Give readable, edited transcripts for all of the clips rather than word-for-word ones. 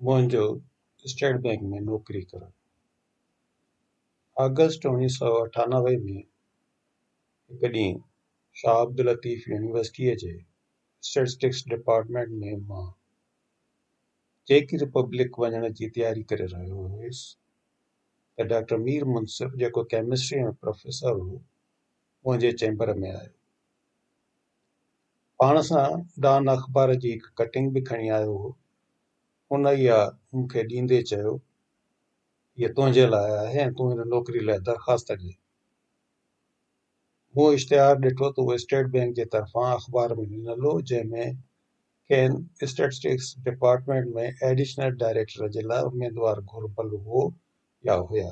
منهنجو state bank ۾ نوڪري ڪرڻ. آگسٽ 1998 ۾ هڪ ڏينهن شاهه عبداللطيف يونيورسٽيء جي اسٽيٽسٽڪس ڊپارٽمينٽ ۾ مان چيڪ ريپبلڪ وڃڻ جي تياري ڪري رهيو هيس ته ڊاڪٽر مير منصف، جيڪو ڪيمسٽريء ۾ پروفيسر هو، منهنجي چيمبر ۾ آيو. پاڻ سان ڊان اخبار جي هڪ ڪٽنگ به کڻي آيو هو. هن اها مون کي ڏيندي چيو، هيء تنهنجي لاء آهي ۽ تون هن نوڪري لاء درخواست ڏي. مون اشتهار ڏٺو ته اهو اسٽيٽ بئنڪ جي طرفان اخبار ۾ ڏنل هو، جنهن ۾ کين اسٽيٽسٽڪس ڊپارٽمينٽ ۾ ايڊيشنل ڊائريڪٽر جي لاء اميدوار گهربل هو يا هيا.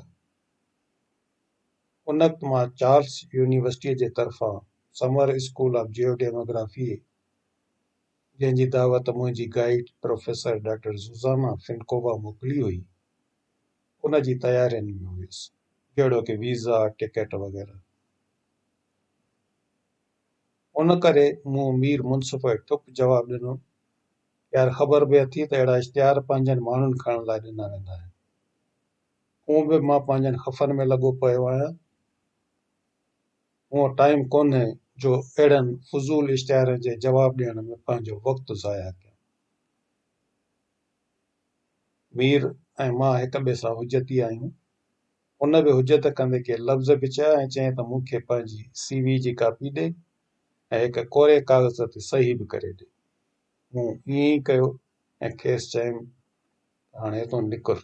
ان وقت مان چارلس يونيورسٽيء جي طرفان سمر اسڪول آف جيو ڊيموگرافيء، جنهن جي دعوت منهنجي گائيڊ پروفيسر ڊاڪٽر زوزانا فنڪووا موڪلي هئي، ان جي تيارين ۾ هيس، جهڙوڪ ويزا، ٽڪيٽ وغيره. ان ڪري مون مير منصف کي ٺپ جواب ڏنو، يار خبر به اٿئي ته اهڙا اشتهار پنهنجن ماڻهن کڻڻ لاء ڏنا ويندا آهن. هونء به مان پنهنجن خفن ۾ لڳو پيو آهيان. مون وٽ ٽائيم ڪونهي جو اهڙن فضول اشتهارن جي جواب ڏيڻ ۾ پنهنجو وقت ضايع ڪيان. مير ۽ مان هڪ ٻئي سان حجتي آهيون. هن به حجت ڪندي ڪي لفظ به چيا ۽ چيائين ته مون کي پنهنجي سي وي جي ڪاپي ڏي ۽ هڪ ڪوري ڪاغذ تي صحيح به ڪري ڏي. مون ائين ئي ڪيو ۽ کيس چيم ته هاڻي هتون نڪر.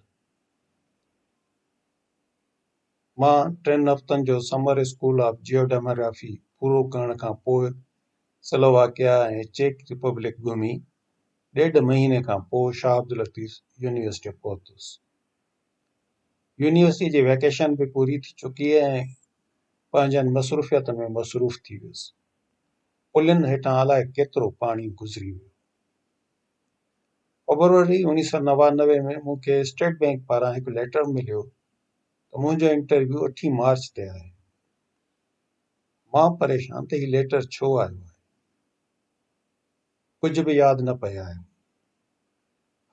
مان ٽن هفتن جو سمر اسڪول آف جيوڊيموگرافي پورو ڪرڻ کان پوء سلوواڪيا ۽ چيڪ ريپبلڪ گهمي ڏيڍ مهيني کان پوء شاهه عبداللطيف يونيورسٽيء پهتس. يونيورسٽيء جي وئڪيشن به پوري ٿي چڪي ۽ پنهنجن مصروفيتن ۾ مصروف ٿي ويس. پلين هيٺان الائي ڪيترو پاڻي گذري ويو. فبروري 1999 ۾ مون کي اسٽيٽ بئنڪ پاران هڪ ليٽر مليو ته منهنجو انٽرويو اٺين مارچ تي آهي. مان پريشان ته هي ليٽر ڇو آيو آهي. ڪجهه به ياد نه پئي آيم.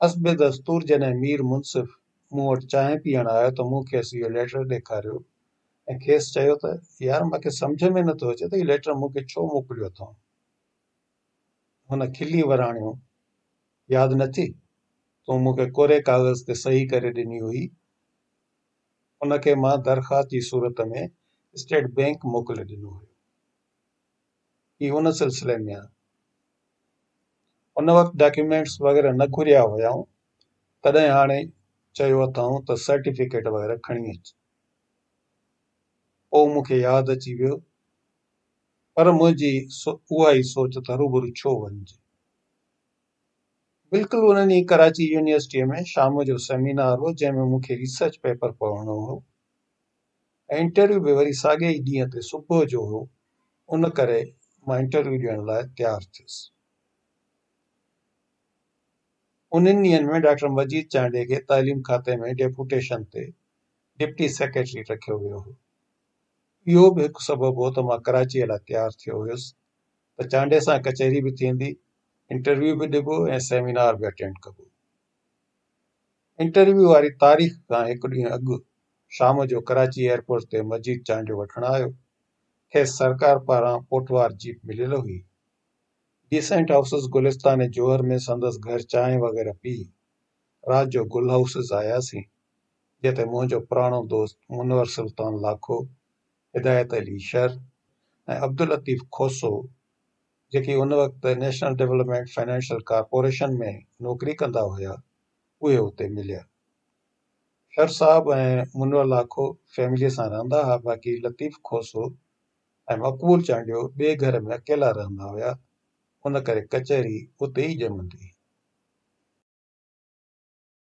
حسب دستور جڏهن مير منصف مون وٽ چانهه پيئڻ آيو ته مون کيس اهو ليٽر ڏيکاريو ۽ کيس چيو ته يار مان کي سمجهه ۾ نٿو اچي ته هي ليٽر مون کي ڇو موڪليو اٿئون. هن کلي وراڻيو، ياد نٿي؟ تون مون کي ڪوري ڪاغذ تي صحيح ڪري ڏني هئي. ان کي مان درخواست جي صورت ۾ اسٽيٽ بئنڪ موڪلي ڏنو هيو. هي ان سلسلي ۾ آهي. ان وقت ڊاڪيومينٽس وغيره نه گهريا هيائون، تڏهن هاڻي چيو اٿائون ته سرٽيفڪيٽ وغيره کڻي اچ. پوء مون کي ياد اچي ويو، پر منهنجي اها ئي سوچ ته هروڀرو ڇو وڃجي. بلڪل ان ڏينهن ڪراچي يونيورسٽيء ۾ شام جو سيمينار هو، جنهن ۾ مون کي ريسرچ پيپر پڙهڻو هو ۽ انٽرويو به وري ساڳئي ئي ڏينهن تي صبح جو هو، ان ڪري مان انٽرويو ڏيڻ لاء تيار ٿيس. انهن ڏينهن ۾ ڊاڪٽر مجيد چانڊيي کي تعليم کاتي ۾ ڊيپوٽيشن تي ڊپٽي سيڪريٽري رکيو ويو هو. اهو به هڪ سبب هو ته مان ڪراچيء لاء تيار ٿيو هيس ته چانڊيي سان ڪچهري به ٿيندي، انٽرويو به ڏبو ۽ سيمينار به اٽينڊ ڪبو. انٽرويو واري تاريخ کان هڪ ڏينهن اڳ شام جو ڪراچي ايئرپورٽ تي مجيد چانڊيو وٺڻ آيو. کيس سرڪار پاران پوٺوار جيپ مليل هئي. ڊيسنٽ هائوسز گلستان جوهر ۾ سندس گهر چانهه وغيره پي، رات جو گل هائوسز آياسين، جتي منهنجو پراڻو دوست منور سلطان لاکو، هدايت علي شر ۽ عبداللطيف کوسو، جيڪي ان وقت نيشنل ڊولپمينٽ فنانشل ڪارپوريشن ۾ نوڪري ڪندا هيا، اهي اتي مليا. شر صاحب ۽ منور لاکو فيمليء سان رهندا ها، باقي لطيف کوسو ۽ مقبول چانڊيو ٻئي گهر ۾ اڪيلا رهندا هيا، ان ڪري ڪچهري اتي ئي ڄمندي هئي.